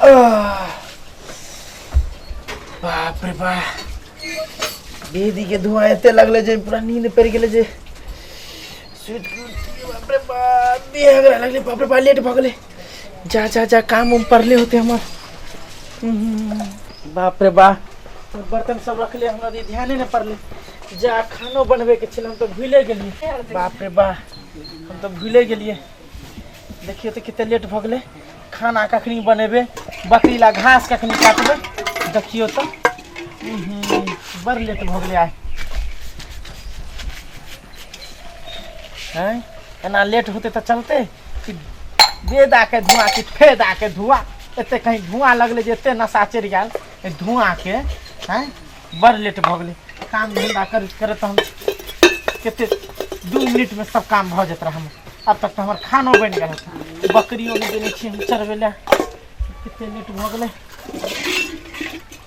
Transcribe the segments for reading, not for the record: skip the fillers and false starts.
आह, बाप रे बाप, दीदी के धुआं एते लगले जे पूरा नींद पड़ गेले जे सुति के उठिए। बाप रे बाप, देह हगरा लगले। बाप रे बाप, लेट भऽ गेले। जा जा जा, काम उम पड़ले होते हमर। बाप रे बाप, बर्तन सब रखले, हमरा दी ध्याने नहि पड़ले। जा, खानो बनबे के छल, हम तऽ भूले गेलिए। बाप रे बाप, हम तऽ भूले गेलिए। देखियौ तऽ कते लेट भऽ गेलै। खाना कखनी बनेबै, बकरी ला घास कखनी काटबै? देखियौ तऽ बड़ लेट भऽ गेलै आइ। हैं, एना लेट होतै तऽ चलतै कि बेदाके धुआँ कि फेदाके धुआँ? एते कहीं धुआँ लगलै जे एते नशा चढ़ि गेल एहि धुआँके। हैं, बड़ लेट भऽ गेलै। काम धंधा करैत करैत हम कते 2 मिनटमे सब काम भऽ जेत रहै हमर। अब तक तऽ हमर खानो बनि गेल होतै। बकरियो नहि देने छियै हम चरबै लए। कते लेट भऽ गेलै।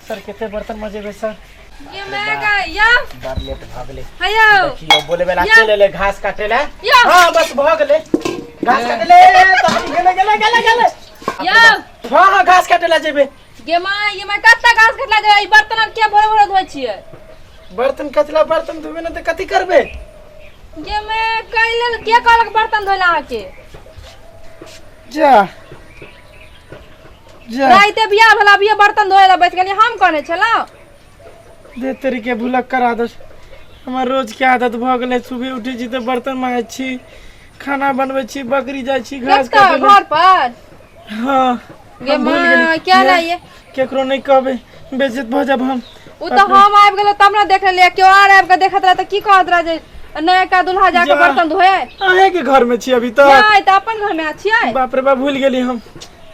सर, कते बर्तन मजेबै सर? ये मैं का या। बड़ लेट भऽ गेलै। हेयो। देखियौ, बोले वाला या। चलि एलै घास काटे लए। या। हाँ, बस भऽ गेलै, घास काटे ले तखनी गेलै गेलै गेलै गेलै। या। हाँ हाँ, घास काटे लए जेबै। गे माय, ये माय, कत्ता घास कटला जाय? ई बर्तन आर किया भोरे भोरे धोइ छियै? बर्तन कचला, बर्तन धोबे ने तऽ कथी करबै? गे माय, कै लेल के कहलक बर्तन धोइ ला अहाँके? जा जा। राइते बियाह भेला, अभिये बर्तन धोइ ला बैस गेलियै। हम कहने छलहुँ? दे तरीके भूलक करा दस। हमर रोज के आदत भऽ गेलै, सुबह उठै छी तऽ बर्तन माजै छी, खाना बनबै छी, बकरी जाइ छी घास कत्ता? काटै लए। घर पर? हाँ। गे हम भूल माय, गेली। क्या लाइए? केकरो नहि कहबै, बेइज्जत भऽ जायब हम। ओ तऽ हम आबि गेलो तब ने देख लेलियै। केओ आर आबि कऽ देखत रहे तऽ की कहत रहे जे नयका दुल्हा जाके जा। बर्तन धोए? अहें के घर में छी अभी तक? नहि तऽ अपन घर में छियै। बाप रे बाप, भूल गेली हम।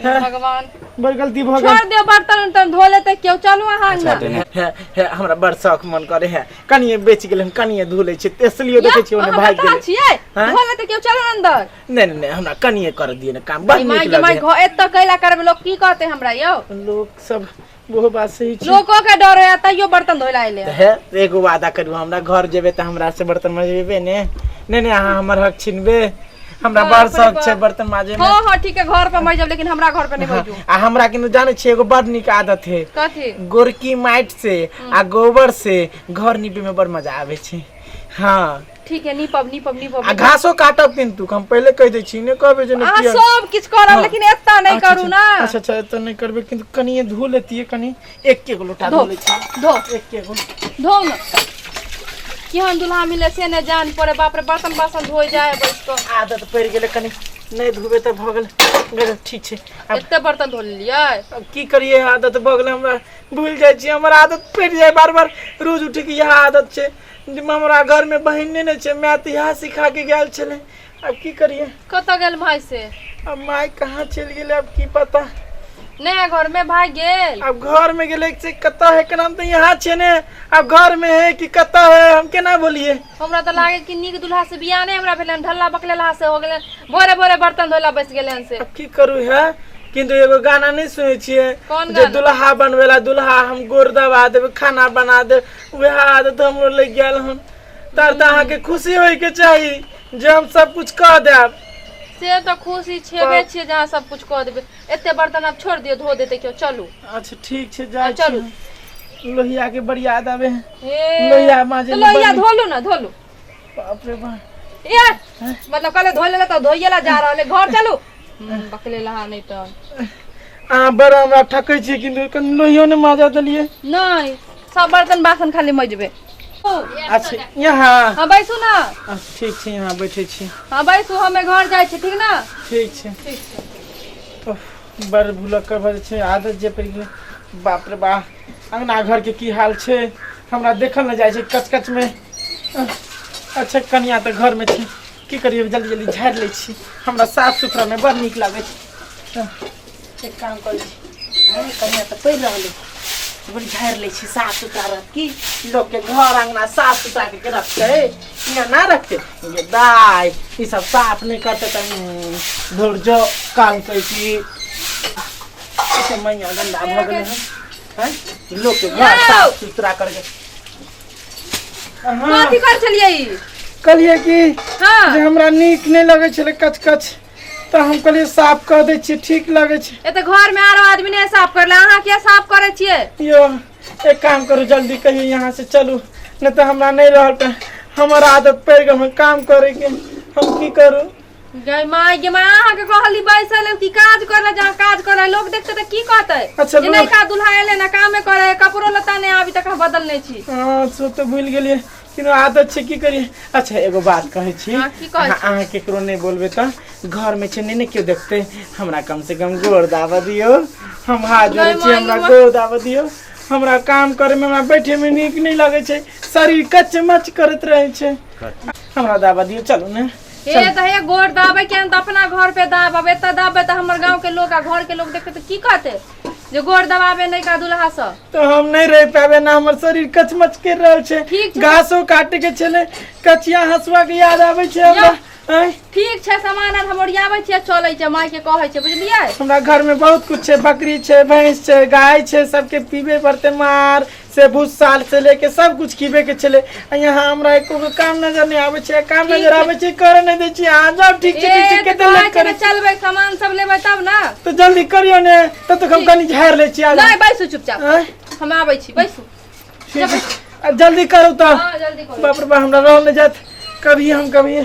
हे, भगवान। बड़ गलती भऽ गेल। छोड़ दियौ, बर्तन उर्तन धो लेतै केओ। चलू अहाँ अंगना। हे हे, हमरा बड़ शौक मन करे है, कनिए बेच गेलै, हम कनिए धो लै छी। इसलिए देखै छी ओने अहाँ भागि कतऽ गेलै। छियै? हैं? धो लेतै केओ, चलू ने अंदर। नहि नहि नहि, हमरा कनिए कर दिअ ने काम, बड़ माय नीक गे माय, लगे। घर एतऽ कैला करबै? लोक की कहतै हमरा यौ? लोक सब, ओहो बात सही छै। लोको के डर होया, तैयो बर्तन धोइ ला एलै। तऽ हे, एगो वादा करू, हमरा घर जेबै तऽ हमरा से बर्तन मजेबे ने? नहि नहि, अहाँ हमर हक छीनबे? हमरा बड़ बाप रे शौक छै बाप। बर्तन माजे में। हाँ हाँ, ठीक है, घर पर मर जाब, लेकिन हमरा घर पर नहीं बैठू। आ हमरा किनु जानै छियै, एगो बड़ नीक आदत है। कथी? गोरकी माटि से आ गोबर से घर नीपे में बड़ मजा आबै छै। हाँ। ठीक है, नीपब नीपब नीपब। आ घासो काटब किन्तु, हम पहिले कहि दै छी, नहि कहबै जे नहि अहाँ किया। सब किछु करब। हाँ। लेकिन एतऽ नहीं अच्छा, करू अच्छा, ना। अच्छा अच्छा, एतऽ नहि करबै, किन्तु कनिये धो लेतियै, कनि एक एगो लोटा धो धो लै छी। धो। एक एगो। धो न। केहन दुल्हा मिले से नहि जान पड़े। बाप रे, बर्तन बासन धोइ जाए बैस कऽ। आदत पड़ि गेलै, कनि नहि धोबै तऽ भऽ गेल गेल। ठीक छै आब। एते बर्तन धो लेलियै? आब की करियै, आदत भऽ गेलै हमरा, भूलि जाइ छियै। हमर आदत पड़ि जाइ, बार बार रोज उठैके इएह आदत छै जे हमरा घरमे बहिन नहि ने छै, माय तऽ इएह सिखा के गेल छलै। आब की करियै? कतऽ गेल भाय से? आब माय कहाँ चलि गेलै, आब की पता। नहि, घर में भाग गेल। आब घर में गेलै से कतऽ है केना? हम तऽ यहाँ छियै ने, आब घर में है कि कतऽ है, हम केना बोलिए? हमरा तऽ लागे कि नीक दुल्हा से बियाह नहि हमरा भेलै, ढल्ला बकलेला से हो गेलै, भोरे भोरे बर्तन धोला बैस गेलै हन से। आब की करू है? किन्तु एगो गाना नहि सुनै छियै? कोन जे गाना? दुल्हा बनवेला दुल्हा, हम गोर दबा देब, खाना बना देब, वएह आदत हमरो लागि गेल हन। तर तऽ अहाँके खुशी होइके चाही जे हम सब कुछ कऽ देब। से तऽ खुशी छेबे छियै जे अहाँ सब कुछ कऽ देबै। एते बर्तन आब छोड़ि दियौ, धो देतै केओ। चलू। अच्छा, ठीक छै, जाइ चलू। छी। लोहिया के बड़ याद आबे है। हे लोहिया माजे तऽ में लोहिया बड़ धोलू ने, धोलू। बाप रे बाप। ए, मतलब कहले धो लेला तऽ धोइए ला जा रहल है। घर चलू, बकले लहा नहि तऽ। अहाँ बड़ हमरा ठकै छियै, किन्तु कनि लोहियो नहि माजा देलियै। नहि, सब बर्तन बासन खाली मजबे। अच्छा, यहाँ? हाँ, बैसू ना। अच्छा, ठीक छै, यहाँ बैठे छी। हाँ, बैसू, हमे घर जाइ छी, ठीक ना? ठीक छै। ठीक छै। उफ, बड़ भूलक्कर भऽ जाइ छै, आदत जे पड़ि गेलै। बाप रे बा, अङ्गना घरके की हाल छै, हमरा देखल नहि जाइ छै कचकचमे। अच्छा, कनिया तऽ घरमे छै। की करियै, जल्दी जल्दी झाड़ि लै छी। हमरा साफ सुथरामे बड़ नीक लागै छै। एक काम करै छी, आँय, कनिया तऽ पढ़ि रहल है, बड़ी झाड़ि लै छी, साफ सुथरा रहत। की लोकके घर अङ्गना साफ सुथरा करके रखतै, यहाँ ना रखतै? ये दाइ, ई सब साफ नहि करतै तऽ धुर जो। कहलकै कि एते मैया गन्दा भऽ गेलै हन। आँय, लोकके घर साफ सुथरा करके। हाँ। कथी कर छलियै ई? कहलियै कि हाँ जे हमरा नीक नहि लगै छलै कचकच, तऽ हम कहलियै साफ कऽ दै छियै, ठीक लगै छै। ए तऽ घर में आरो आदमी नहीं साफ करले, अहाँ किया साफ करे छियै? यौ, एक काम करू, जल्दी कहियो यहाँ से चलू, नहीं तऽ हमरा नहीं रहल पे, हमर आदत पड़ि गेल काम करे के, हम की करू? गै माय गे माय, अहाँ के कहली बैसल लेल कि काज करे, जहाँ काज करे लोग देखते तऽ की कहते? अच्छा, जे नहीं का दुल्हा एले ना कामे करे, कपड़ो लत्ता नहीं अभी तक हम बदल नहीं छी। हँ, से तऽ भूलि गेलियै, किनो आदत छै, की करियै? अच्छा, एगो बात कहै छी। हँ, की कहै छी? अहाँ केकरो नहि बोलबै तऽ घरमे छै नहि ने केओ देखतै, हमरा कम से कम गोर दाबऽ दियौ, हम हाथ जोड़ै छी, नहि, हमरा माय। गोर दाबऽ दियौ। हमरा काम करैमे, हमरा बैठेमे नीक नहि लगै छै, शरीर कच मच करैत रहै छै, हमरा दाबऽ दियौ, चलू ने। हे तऽ हे, गोर दाबै के तऽ अपना घर पे दाबब, एतऽ दाबबै तऽ हमर गाँव के लोग आ घर के लोग देखते तऽ की कहते जे गोर दबाबे नहीं का दुल्हा सब। तऽ हम नहि रहि पाबे ना, हमर शरीर कचमच कर रहल छै। ठीक छै। घासो काटे के छलै, कचिया हंसुआ के याद आबै छै हमरा। आँय? ठीक छै, सामान आर हम ओरियाबै छियै, चलै छै, माय के कहै छै, बुझलियै? हमरा घर में बहुत कुछ छै, बकरी छै, भैंस छै, गाय छै, सबके पीबे पड़ते, मार से भूसा से लेके सब कुछ खीबे के छलै, आ यहाँ हमरा एको गो काम नजर नहीं आबै छै, काम ठीक नजर छै। आबै छै, करे नहीं दै छी अहाँ जाउ। ठीक छै, ठीक ए छै, तऽ कते कहै लेट छै करै ने चलबै, सामान सब लेबै तब ने। तऽ जल्दी करियौ ने, तब तक हम ठीक। कनि झाड़ि लै छी आगाँ। नहि, बैसू चुपचाप। आँय? हम आबै छी, बैसू। ठीक छै। आ जल्दी करू तऽ। हँ, जल्दी करू। बाप रे बाप, हमरा रहल नहि जायत, कभी हम कभी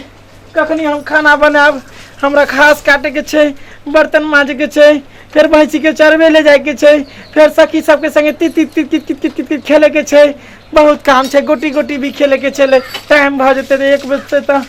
कखनी हम खाना बनायब? हमरा घास काटैके छै, बर्तन माजैके छै, फेर भैंसीके चरबै ले जाइके छै, फेर सखी सबके संगे ती ती ती ती ती ती ती ती खेलैके छै, बहुत काम छै, गोटी गोटी भी खेलैके छलै, टाइम भऽ जेतै तऽ 1 बजतै तऽ।